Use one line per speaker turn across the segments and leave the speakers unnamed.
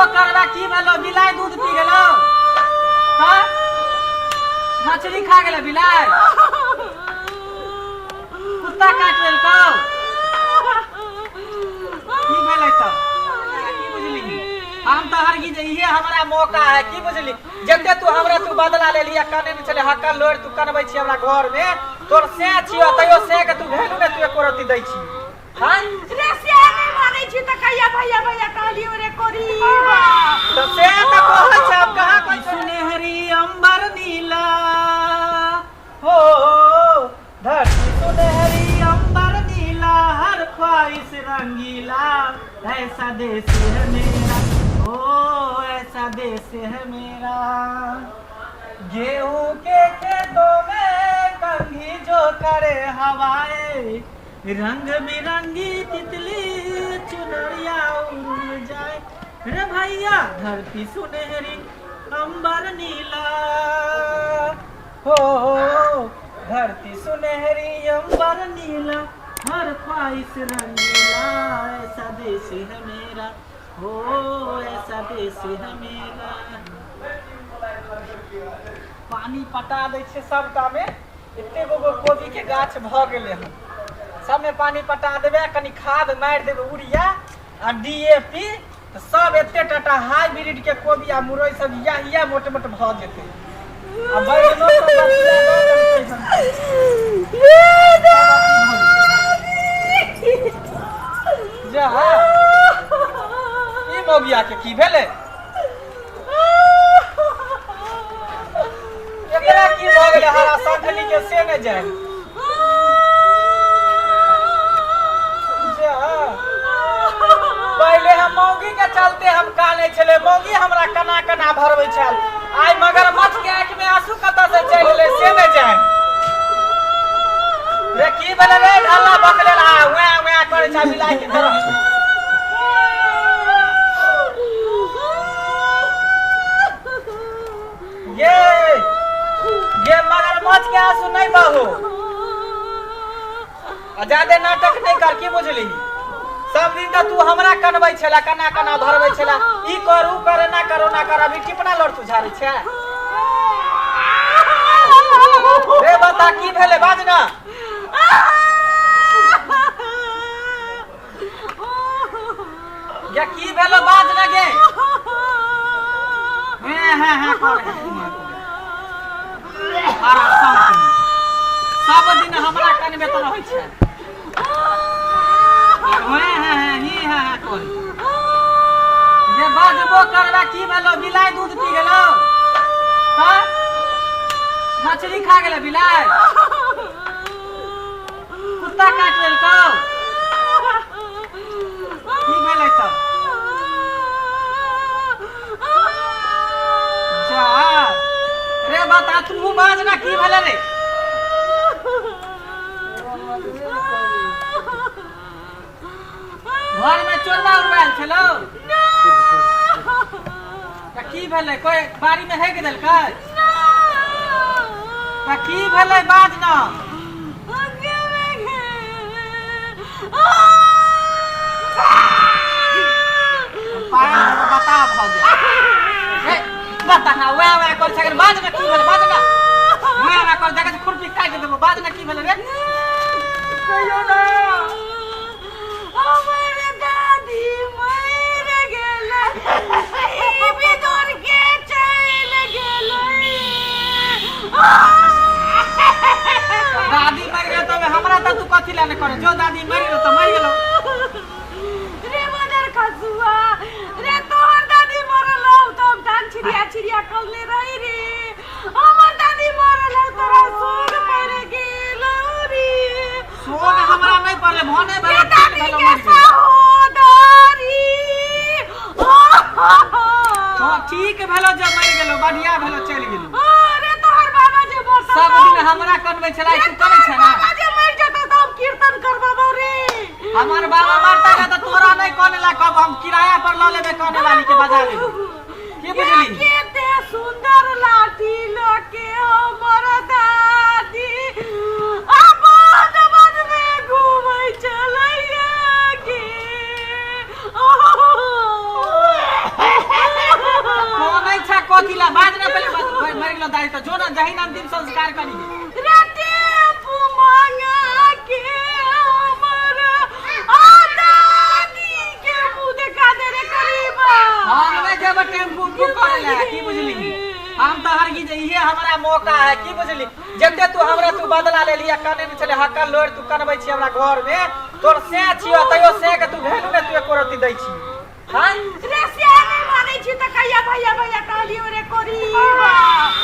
बाजबो करबे की भेलो बिलाइ दूध पी गेलो तऽ मछली खा गेलै बिलाइ कुत्ता काटि लेलकौ की भेलै तऽ की बुझली हम तऽ हरगिज इहे हमरा मौका है की बुझली जते तू हमरा तू बदला ले लिया कने ने छले हक्का लोर तू कनबै छी हमरा घर में तोर से छियो तैयो से के तू भेलू ने तू एको रत्ती दै छी हां
रे से नहि मानै छी तऽ कहिया भैया भैया कहलियो रे कोरी
तो से तऽ कहै छै आब कहाँ कहै छै सुनहरी अंबर नीला हो धरती सुनहरी अंबर नीला हर ख्वाहिश रंगीला ऐसा देश है मेरा ओ ऐसा देश है मेरा गेहूं के खेतों में कंघी जो करे हवाए रंग बिरंगी तितली चुनरिया उड़ जाए रे भैया धरती सुनहरी अंबर नीला हो धरती सुनहरी अंबर नीला हर ख्वाहिश रंगीला ऐसा देश है मेरा हो ऐसा देश है मेरा पानी पटा दै छै सबटा में एते गो गो कोबी के गाछ भऽ गेलै हन सबमे पानी पटा देबै आ कनि खाद मारि देबै यूरिया आ डी ए पी तऽ सब एते टाटा हाइब्रिड के कोबी आ मुरई सब इएह इएह मोट मोट भऽ जेतै आ बैगनो सब बचिया दऽ देलकै हन। जा ई मौगिया के की भेलै एकरा की भऽ गेलै हरा संखली के से नहि जाय जा पहिले हम मौगी के चलते हम काने छले मौगी हमरा कना कना भरबै छल आइ मगरमच्छ के आँखि में आंसू कतऽ से चलि एलै से नहि जाय रे की भेलै रे ढल्ला बकले रहा वैं वैं करै छै बिलाइ के तरह ये ये मगरमच्छ के आंसू नहीं बहो आ ज्यादा नाटक नहीं कर की बुझली सब दिन तऽ तू हमरा कनबै छला कना कना भरबै छला ई कर ऊ कर ना करो ना कर अभी टिपना लड़ तू झाड़ै छै रे बता की भेलै बाज ना या की भेलो बाज ना गे हैं हैं हैं कर सब दिन हमरा कनबे तऽ रहै छै हैं हैं हैं ही हैं हैं कर जे बाजबो करबे की भेलो बिलाइ दूध पी गेलो हाँ मछली खा गेलै बिलाइ कुत्ता काटि लेलकौ की भेलै तऽ जा रे बता तू बाज ना की भेलै रे घर में चोरबा उड़वायल छलौ तऽ की भेलै कोई बाड़ी में हेग देलकै तऽ की भेलै बाज ना पायल बता भऽ गेल हे, बता ना वएह वएह कर छगन बाज ना की भेलै बाज ना वएह वएह कर देखै खुरपी काटि देबो बाज ना की भेलै रे कहियो ना
हमर दादी मरि गेलै ई बिदुर के चलि गेलै
दादी मरि गेल तऽ हमरा तऽ तू कथी लए नहि करे जो दादी मरि गेल तऽ मरि गेलौ
रे मदर खसुआ रे तोहर दादी मरल हौ तऽ हम धान छिड़िया छिड़िया करले रही रे हमर दादी मरल हौ तोरा सोग पड़ि गेल रे
सोन हमरा नहि पड़लै भने
रे
भेलै
दादी
भेलै
के
मरि गेल
सहोदरी
हँ ठीक भेलो जे मरि गेलो बढ़िया भेलो चलि गेलो
अरे तोहर बाबा जे मरतौ
सब दिन हमरा कनबै छलै तू कनै छै ना
बाबा जे मरि जेतौ तऽ हम कीर्तन करबाबौ रे
हमर बाबा मरतै ना तऽ तोरा नहि कने ला कहब हम किराया पर लऽ लेबै कने वाली के बजा लेबै की बुझली
केते सुंदर लाठी लके हमर दादी आ बन बन में घूमै छलैया गे
अकेला बाज ना पहले बाज मर गेलो दादी तो जो ना जही ना अंतिम संस्कार करी
रे टेम्पू मांगा के हमर आ दादी के मुंह देखा दे रे करीबा
हम नहीं जेब टेम्पू उम्पू करे ला की बुझली हम तो हरगिज इहे हमरा मौका है की बुझली जते तू हमरा तू बदला ले लिया कने में छले हक्का लोर तू कनबै छी हमरा घर में तोर से छियो तैयो से के तू भेलू ने तू एको रत्ती दै छी हां
रे से नहीं मानै छी त कहिया भैया भैया कहलियो रे करीबा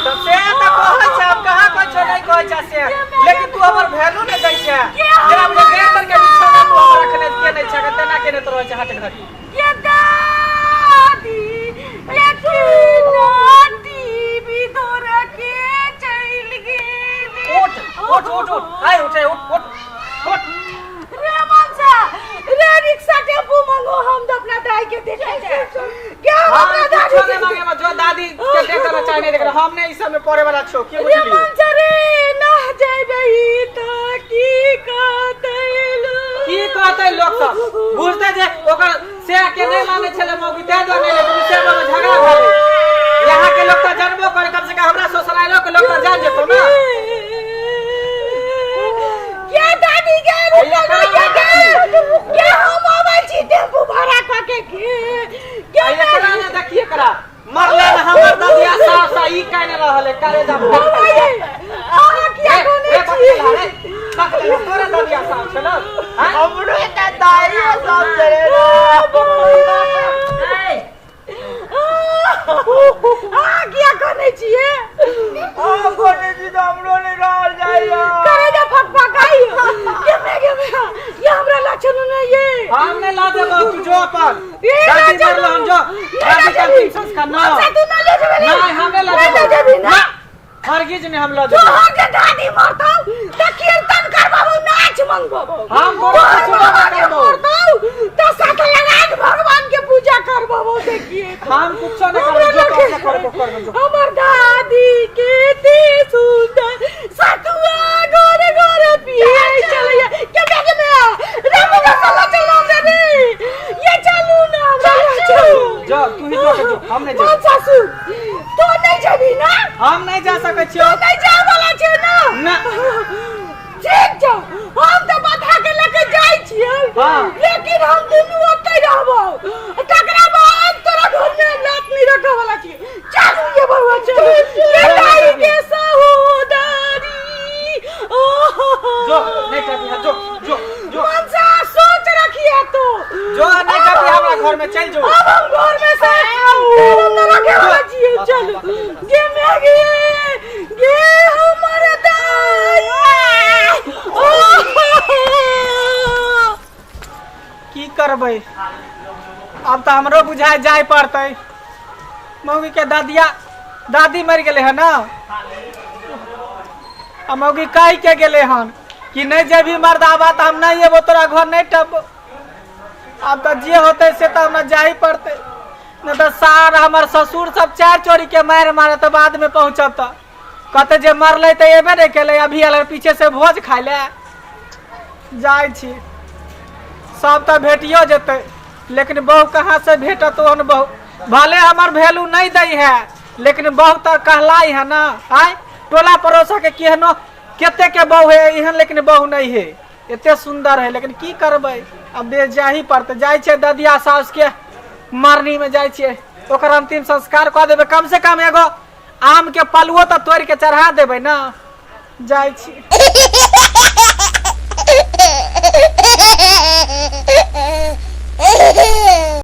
तो से तो कहै छै हम कहाँ कहै छौ नहीं कहै छै से लेकिन तू हमर वैल्यू नहीं दै छै जेना बुझे गैर तर के बिछौना तू हमर रखने के नहीं छै तेना के नहीं तो रहै छै हट घड़ी
ये दादी ये नाती भी तोरा के चलि गेली
उठ उठ उठ उठ आइ उठे उठ उठ उठ
रे मनसा रे रिक्शा टेम्पू मंगो हम तो अपना दाई के देखे छे क्या हम
हम
अपना दादी
कुछो
के
नहीं मांगे जो दादी के देखे ला चाहे नहीं देखे हमने इस सब में पड़े वाला छो की
रे
बुझलियो
मनसा रे ना जाइबे त की कहतै लोग?
की कहतै लोक सब बुझते जे ओकर से के नहीं माने छले मौगी तें दुआरे नहीं लेकिन से में झगड़ा भेलै यहाँ के लोग तो जानबो करे कम से कम हमरा ससुरालो के लोग तो जान जेतो ना
क्या दादी के
भैया,
रुको
करा
के के हम आबै छी टेम्पू भाड़ा क के के के
आ एकरा ने देखिए एकरा मरले ने हमर ददिया साफ सा ई काने रहले काले जा
अहाँ किया कोने छी
तोरा ददिया साफ छलो हैं?
हमरो के दाई सब चले
अहाँ किया कोने छियै
आ कोने जी तो हमरो नहीं रहल जाइया
करे जा फकफकाई के में के में ये हमरा लक्षण नहीं ये
हम नहीं ला देबो तू जो अपन
ये
दादी
ना
मरलो हम जो दादी का अंतिम संस्कार ना
अच्छा तू ना ले जेबे
नहीं हमें ला
ले
देबो
जेबी ना
हरगिज नहीं हम ला
तू
देबो
हम के दादी मरतौ त कीर्तन करबाबो नाच मंगबाबो
हम तोरा
तोहर
कुछो ना
बाबा के
करबो।
मरतौ त सत्यनारायण भगवान के पूजा करबाबो देखिए
हम कुछो नहीं
हमरा
करबो जो
लगे-
करबो करबो करबो जो
हमर दादी के ते सुंदर सतुआ गोरे गोरे पिए चलैया के बैग में रे मुगा चलो चलो रे ये चलू ना हमरा चलू
जो तू ही जो के जो हम नहीं
मान
जेबो
सासू तू नहीं जेबी ना
हम नहीं जा सकै छियो
तू नहीं जाए वाला छे ना
ना।
ठीक छौ हम तऽ बधा के लेके जाइ छियै
हाँ।
लेकिन हम दुनू ओतै रहबौ तकरा बाद तोरा घर में लात नहीं रखे वाला छियै चलू ये बउआ चलू ये दाई के सहोदरी ओ
जो नहीं टपी जो जो जो
मनसा सोच रखिए तू
जो नहीं टपी हमरा घर में चल जो
अब हम घर में से हम न रखे वाला छियै चलू गे मैगी गे हमर दाई ओ
की करबै आब तऽ हमरो बुझाय जाय पड़तै मौगी के दादिया दादी मरि गेलै हन ना आ मौगी कहि के गेलै हन कि नहि जेबही मर्दाबा तऽ हम नहि एबो तोरा घर नहि टपबो आब तऽ जे होतै से तऽ हमरा जाही पड़तै नहि तऽ सार हमर ससुर सब चारि चोरी के मारि मारत बाद में पहुँचब तऽ कहते जे मरलै तऽ एबे नहि केलै अभी एलै पीछे से भोज खाय ले जाइ छी सब तऽ भेटियो जेतै लेकिन बहु कहाँ से भेटत ओहन बहु भले हमर वैल्यू नहीं दै है लेकिन बहु तऽ कहलाई है ना आय टोला पड़ोसा के केहनो कते के बहु है एहन लेकिन बहु नहीं है एते सुंदर है लेकिन की करबै अब दे जाही पड़तै जाइ छै ददिया साउस के मरनी में जाइ छियै ओकर अंतिम संस्कार कऽ देबै कम से कम एगो आम के पलुओ तऽ तोड़ि के चढ़ा देबै ना जाइ छी।